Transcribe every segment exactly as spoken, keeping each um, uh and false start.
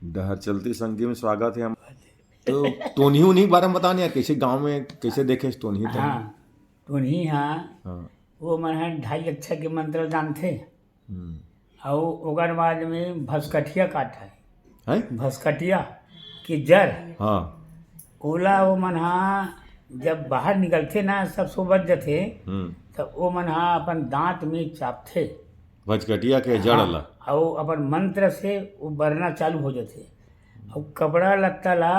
डहर चलती संगी में स्वागत है हम। तो टोनही उनही के बारे में बता ना यार, कैसे गांव में कैसे देखे टोनही तो? हाँ, टोनही, हाँ, हाँ। वो मन ह ढाई अक्षर के मंत्र जानथे। हम्म। अउ ओकर बाद में भसकटिया काट है, है? भसकटिया के जर, हाँ। ओला वो मन ह जब बाहर निकलथे ना, सब सोबत जथे, हम्म। त वो मन ह अपन दांत में चापथे। भसकटिया के जड़ ला। अउ अपन मंत्र से वो बरना चालू हो जथे। अउ कपड़ा लत्ता ला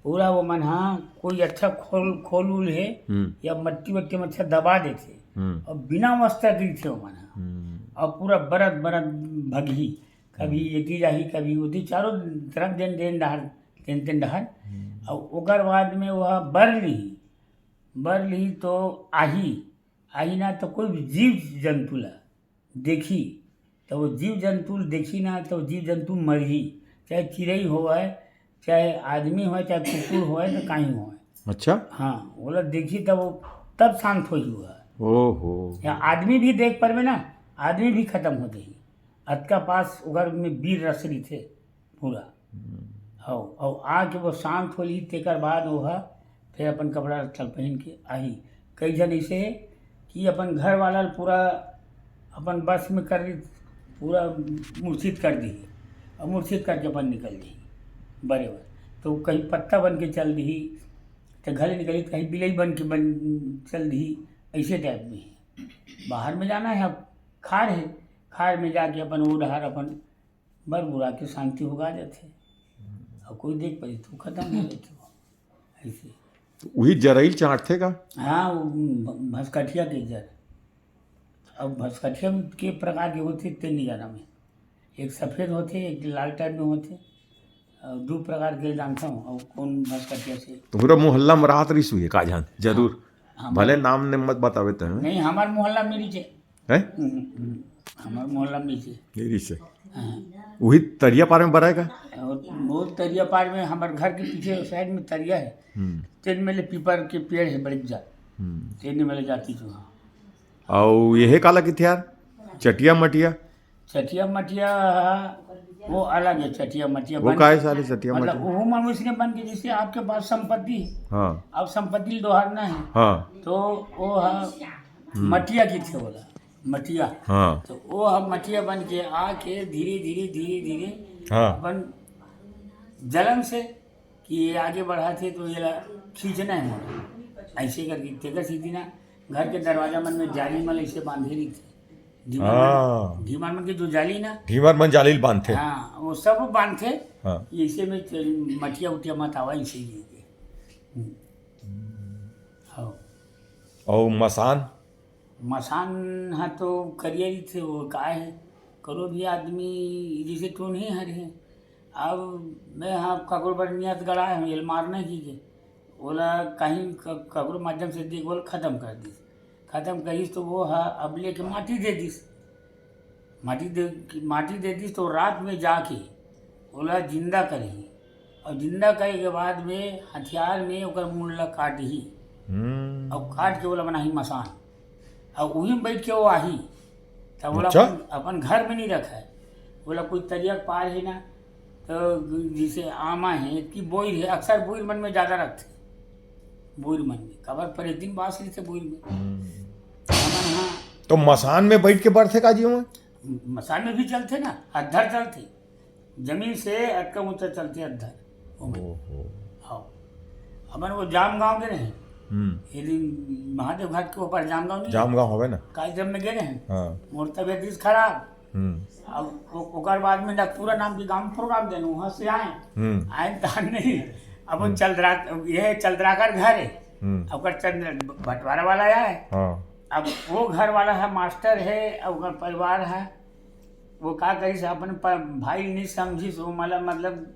पूरा वो मन ह कोई अच्छा खोल, खोल उल हे हम्म। या मट्टी वट्टी में अच्छा दबा देथे। हम्म। अउ बिना वस्त्र गिरथे वो मन ह। हम्म। अउ पूरा बरत बरत भगही, कभी एती जाही, कभी ओती, चारों तरफ देन देन डहर, तेन तेन डहर। अउ ओकर बाद में वह बर लिही, बर लिही तो आही, आही ना तो कोई भी जीव जंतु ला देखी, तो वो जीव जंतु ला देखी ना तो वो जीव जंतु मरही, चाहे चिरई होवय, चाहे आदमी होवय, चाहे कुकुर होवय, तो काहीं होवय। अच्छा। हाँ, ओला देखी तब वो, तब शांत हो जुआ। ओहो। या आदमी भी देख परबे ना, आदमी भी खत्म हो जाही। अतका पास ओकर में वीर रस रहिथे पूरा। अउ, अउ आके वो शांत हो ली, तेकर बाद वो ह फिर अपन कपड़ा लत्ता पहिन के आही। कई झन ऐसे हे कि अपन घर वाला ल पूरा अपन बस में कर ली, पूरा मूर्छित कर दी, और मूर्छित करके अपन निकल दी बरे बर। तो कहीं पत्ता बन के चल दी, तो घर निकली, तो कहीं बिलई बन के बन चल दी, ऐसे टाइप में ही। बाहर में जाना है, अब खार है, खार में जाके अपन वो डहर अपन बर बुरा के शांति होगा जाथे, और कोई देख पाई तो खत्म हो जाथे वो। ऐसे। तो वही जरइल चाटथे का? हाँ, वो भ-, भसकठिया के जर। अब भसकठिया के प्रकार के होथे, ते नहीं जाना मैं। एक सफेद होथे, एक लाल टाइप में होथे, और दो प्रकार के जानता हूँ। और कौन भसकठिया से? तो पूरा मोहल्ला में रात रिस हुई का जान जरूर। हम भले नाम ने मत बतावे तहे। नहीं, हमार मोहल्ला में रिचे। है? हम्म, हम्म, हमार मोहल्ला में रिचे। ये रिस है। हाँ। वही तरिया पार में बरा है का? और बहुत तरिया पार में, हमारे घर के पीछे साइड में तरिया है, हम्म। तेन में ले पीपर के पेड़ है बड़ी जा, हम्म। तेन में ले जाती तो हाँ। और यह काला किथे यार? चटिया मटिया? चटिया मटिया वो अलग है, चटिया मटिया वो बन काय के, साले चटिया मतलब मटिया? वो मनुष्य के बन के, जैसे आपके पास संपत्ति है, हाँ। अब संपत्ति ल डोहारना है, हाँ। तो वो है मटिया किथे बोला, मटिया। हाँ। तो वो हम मटिया बन के आके धीरे धीरे धीरे धीरे हाँ। अपन जलन से कि ये आगे बढ़ाथे तो ये ला खींचना है मोला, ऐसे करके। तेकर सीधी ना घर के दरवाजा मन में जाली मन ऐसे बांधे रहिथे। ढीमर हाँ। मन, ढीमर मन के जो जाली ना, ढीमर मन जाली ल बांधथे। हाँ, वो सब बांधथे। हाँ। ऐसे में चल-, मटिया उटिया मत आवा, इसे लिए के। हम्म। हाँ। और मसान? मसान हा तो करिया रहिथे, वो काय है, करो भी आदमी जैसे टोनही हर है। अब मैं हा ककरो बर नियत गड़ाए हूँ, एल मारना ही के, ओला कहीं क-, ककरो माध्यम से देख, ओला खत्म कर दिस। खत्म करिस तो वो हा अब लेके माटी दे दिस। माटी दे, माटी दे दिस तो रात में जाके ओला जिंदा करही, और जिंदा करे के बाद में हथियार में ओकर मुंड ला काटही, हम्म। और काट के ओला बनाही मसान, और वही में बैठ के वो आही, तब ओला अच्छा। अपन, अपन घर में नहीं रखा है। ओला कोई तरिया के पार है ना, तो जैसे आमा है कि बोइर है, अक्सर बोइर मन में ज्यादा रखते, बोइर मन में, कबर पर एक दिन बास रहिथे बोइर में। हम्म। हमन हाँ, तो मसान में बैठ के बरथे का जी वो? मसान में भी चलथे ना, अद्धर चलथे, जमीन से अतका ऊंचा चलथे अद्धर। ओमे। ओहो। हाँ, हमन वो जाम गांव गे रहे, हम्म। ये दिन महादेव घाट के ऊपर जाम गांव नहीं, जाम गांव होवे ना? कार्यक्रम में गे रहे। हाँ। मोर तबियत इस खराब, हम्म। अब ओ-, ओकर बाद में नकपुरा नाम के गांव में प्रोग्राम देने, वहां से आए, हम्म। आए तहन नहीं, अब वो चलदरा, ये चलदराकर घर है, हम्म। ओकर चंद्र बंटवारा वाला आए। हाँ। अब वो घर वाला है, मास्टर है, अब ओकर परिवार है, वो का करिस, अपन प-, भाई नहीं समझिस, वो मला मतलब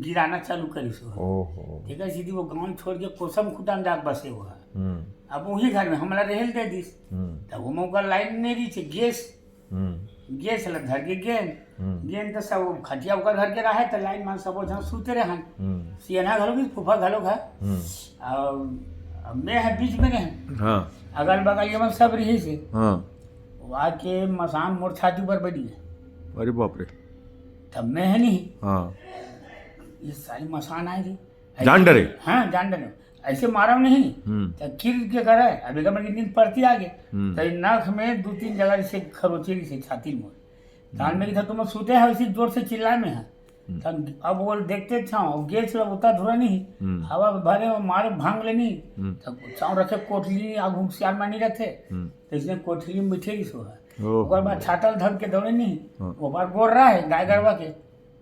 गिराना चालू करिस वो। ओहो। ठीक है, सीधी वो गांव छोड़ के कोसम खुटा में जाके बसे हुआ है। हम्म। अब वही घर में हमला रहेल दे दिस, हम्म। तब वो मौका लाइन नहीं रही, गेस, हम्म। गेस ला धर के गेन, हम्म। गेन तो सब खटिया ओकर घर के रहे, तो लाइन मान सबो झन सूते रहन। हम्म। सियना घलो भी, फूफा घलो घर, हम्म। और अब मैं है बीच में रहन, हाँ। अगल बगल ये मन सब रही से। हाँ। वो आके मसान मोर छाती पर बैठ गए। अरे बाप रे। तब मैं है नहीं। हाँ। ये साली मसान आए रही। ऐसे जान डरे? हाँ, जान डरे। ऐसे मारा नहीं। हम्म। तो किर के करे, अब एक बार नींद पड़ती आगे। हम्म। तो ये नाक में दो तीन जगह से खरोचे रही से छाती में। हम्म। तान में की था, तुम सोते हैं, इसी जोर से चिल्लाए में है। हम्म। तब अब वो देखते छाओ, अब गैस ला उतना धुरा नहीं। हम्म। हवा भरे और मारे भांग लेनी। हम्म। तब छाव रखे कोठली, आगू सियार मानी रहते। हम्म। तो इसने कोठली में बैठे ही सो है। ओहो। ओकर बाद छातल धर के दौड़े नहीं। हाँ। वो बार गोर रहा है गाय गरवा के।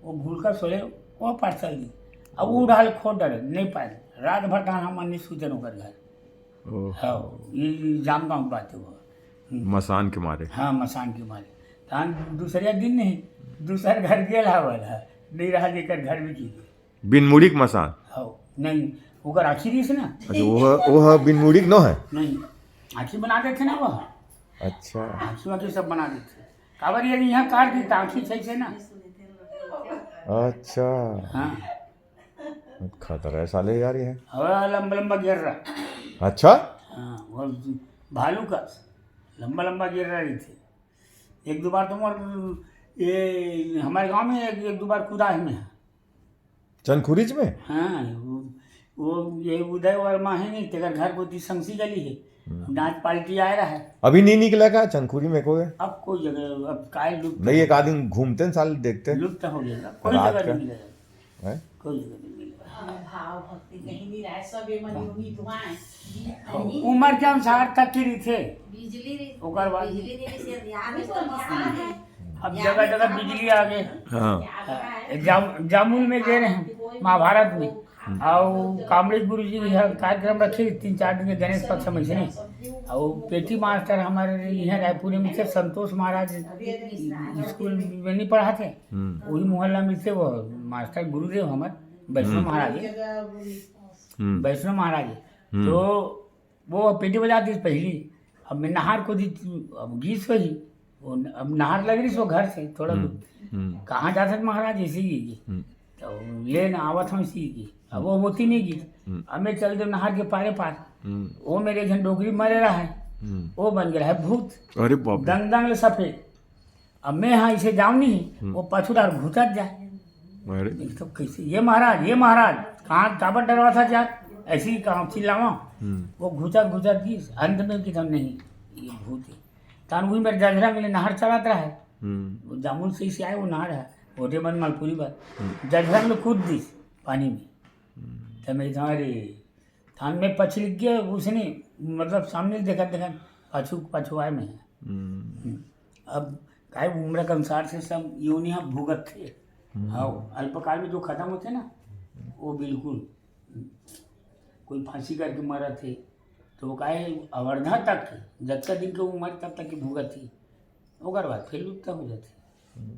वो भूल कर सोए, वो पार्सल दी। अब वो उड़ा ले खोद डरे, नहीं पाए। रात भर तान हम नहीं सूते ओकर घर। ओहो। हाँ, ये, ये जाम गाँव की बात है वो। हम्म। मसान के मारे। हाँ, मसान के मारे। तान दूसरे दिन नहीं, दूसर घर गेल हवल है। नहीं रहा जेकर घर में की। बिन मुड़ी के मसान? हाँ, नहीं, ओकर आँखी रहिस ना। अच्छा, वो, वो ह बिन मुड़ी के नो है? नहीं, आँखी बना देथे ना वो। अच्छा। आँखी वाँखी सब बना देथे। काबर ये यहाँ काट दी, आँखी सही से ना। अच्छा। हाँ। खतरा है साले यार ये। हवा लंबा लंबा गिर रहा। अच्छा। हाँ, वो भालू का लंबा लंबा गिर रहा रही थे। एक दो बार तो मोर, ये हमारे गांव में एक, एक दो बार कूदा है मैं। चनखुरीच में? हाँ, वो, वो ये उदय वर्मा है नहीं, तेकर घर को दी संगसी गली है। हम्म। नाच पार्टी आए रहा है। अभी नहीं निकला का चनखुरी में कोई? अब कोई जगह, अब काय लुप्त नहीं, है। एक आध दिन घूमते हैं साले, देखते हैं। लुप्त हो गया, अब कोई रात जगह का। नहीं मिलेगा। हैं? कोई जगह नहीं मिलेगा। भाव भक्ति कहीं नहीं रहा है, सब ये मनी उनी धुआं है। उम्र के अनुसार तक की रही थे। बिजली रही, ओकर बाद बिजली नहीं रही, से याद है, तो निशान है। अब जगह जगह बिजली आ गए। हाँ। हाँ, जाम-, जामुन में गए रहे महाभारत में। और कामरेज गुरु जी यहाँ कार्यक्रम रखे तीन चार दिन के गणेश पक्ष में से नहीं। और पेटी मास्टर हमारे यहाँ रायपुर में थे, संतोष महाराज स्कूल में नहीं पढ़ाते, हम्म। वही मोहल्ला में थे वो मास्टर गुरुदेव हमारे वैष्णव हम्म। महाराज। हम्म। वैष्णव महाराज। हम्म। तो वो पेटी बजाती थी पहली। अब मैं नहार को दी, अब गीस वही, वो न-, अब नहार लग रही सो घर से थोड़ा हम्म। दूर। हम्म। कहाँ जाते थे महाराज, इसी की। हम्म। तो ले ना आवत हम इसी की। अब वो होती नहीं की। हम्म। अब मैं चल दे नहार के पारे पार। हम्म। वो मेरे एक झन डोकरी मरे रहा है। हम्म। वो बन गया है भूत। अरे बाप रे। दंग दंग ले सफेद। अब मैं हाँ इसे जाऊँ नहीं, हम्म। वो पाछू डार घुचत जाए। अरे। ये तो कैसे, ये महाराज, ये महाराज, कहाँ काबर डरवा था जा, ऐसी कहाँ चिल्लावा। हम्म। वो घुचत घुचत गई, अंत में कि नहीं, ये भूत है। तान वही मेरे जझरा में नहर चलत रहा है। हम्म। वो जामुन से इसे आए, वो नहर है, होटे बंद मालपुरी बंद। हम्म। जझरा में कूद दिस पानी में। हम्म। तो मैं कहा, अरे, थान में पछिल गया, उसने, मतलब, सामने देखा, देखा, पाछू, पाछू आए में। हम्म। हम्म। अब काहे उम्र के अनुसार से सब योनि हा भुगत थे। हम्म। हाँ, अल्पकाल में जो खत्म होते ना, वो बिल्कुल, कोई फांसी करके मरत है, तो वो काहे अवर्धा तक, जतका दिन के उम्र तब तक के भुगत थी, ओकर बाद फिर लुप्त हो जाते। हम्म।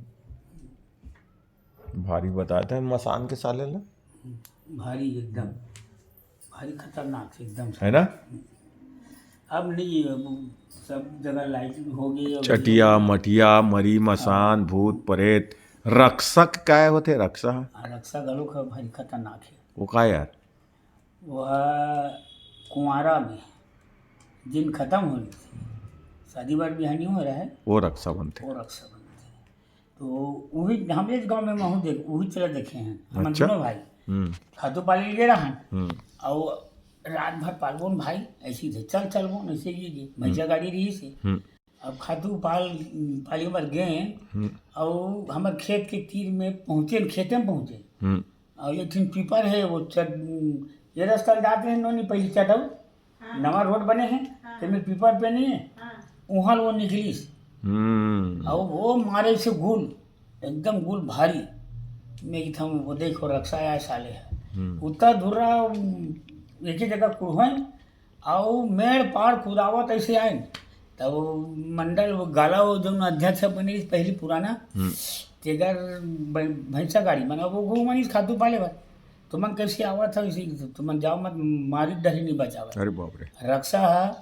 भारी बताए थे मसान के साले ला। भारी एकदम, भारी खतरनाक से एकदम। है ना? अब नहीं, अब सब जगह लाइट हो गई, अब चटिया, मटिया, मरी, मसान, हाँ। भूत, प्रेत, रक्षक काय होते, रक्षा? हाँ, रक्षा घलो ख-, भारी खतरनाक है। वो का यार? वो कुंवारा में जिन खत्म हो रही थी, शादी बार बिहानी हो रहा है, वो रक्षा बनते। वो रक्षा बनते। तो वही हमरे गांव में महू देख, वही चला देखे हैं, हम अच्छा। दोनों भाई हम्म। खातू पाले ले रहा है। हम्म। और रात भर पालबोन भाई, ऐसी थे, चल चलबोन, ऐसे ये, ये, हम्म। भैंसा गाड़ी रही से। हम्म। अब खातू पाल, पाली बर गए, हम्म। और हमारे खेत के तीर में पहुँचे, खेते में पहुँचे। हम्म। और एक ठिन पीपर है, वो चट-, ये रास्ता जाते हैं नोनी, पहली चटऊ, हाँ। नवा रोड बने हैं, हाँ। तो मैं पीपर पे नहीं है, हाँ। वहाँ वो निकलीस। हम्म। और वो मारे से गुल, एकदम गुल भारी। मैं कि था, वो देखो, रक्षा आया साले है। हम्म। उतना धुर्रा, एक ही जगह कुड़हों, अउ मेड़ पाड़ कुदावत ऐसे आए न, तब वो मंडल, वो गाला, वो जो अध्यक्ष बने पहली पुराना, हम्म। तेकर बै-, भैंसा गाड़ी, मन वो गो मनीष खातू पाले बर, तुमन कैसे आवत हो, इसी तुमन जाओ मत, मारी डरी नहीं बचावे। अरे बाप रे। रक्षा है,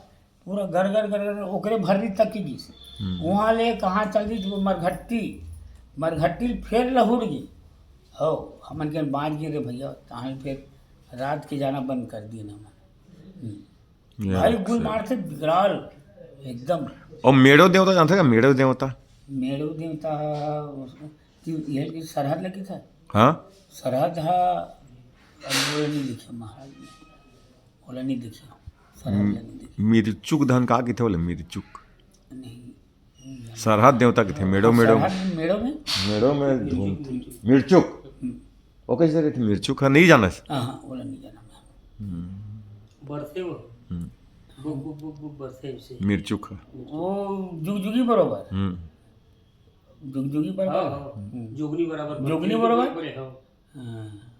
पूरा गर गर गर गर ओकरे भर्री तक की गिस। हम्म। वहाँ ले कहाँ चल दी, तो मरघट्टी, मरघट्टी फेर लहुर गई। हो, हमन के बाँच गए रे भैया, तहाँ फिर रात के जाना बंद कर दिए ना हमन। हम्म। ये भाई, अच्छा। गुल मारथे विकराल एकदम। और मेड़ो देवता जानते का? मेड़ो देवता? मेड़ो देवता, उसको कि ये कि सरहद लगी था। हाँ। सरहद हा, अब वो नहीं देखे महाराज ने, ओला नहीं देखे, सरहद ला नहीं देखे। मिरचुक धन का किथे बोले? मिरचुक। नहीं, नहीं जाना। सरहद देवता किथे? मेड़ो, मेड़ो। सरहद में, मेड़ो में? मेड़ो में धूम। मिरचुक। हम्म। वो कैसे कहते? मिरचुक है, नहीं जाना। हाँ, हाँ, ओला नहीं जाना मैं। हम्म। बरसे वो। हम्म। बुक, बुक, बुक, बुक बरसे उसे। मिरचुक है। वो जुगजुगी बरोबर। हम्म। जुगजुगी बरोबर। हाँ, हाँ। हम्म। जुगनी बराबर जुगनी बरसे। बरोबर? बड़े, हाँ। हाँ।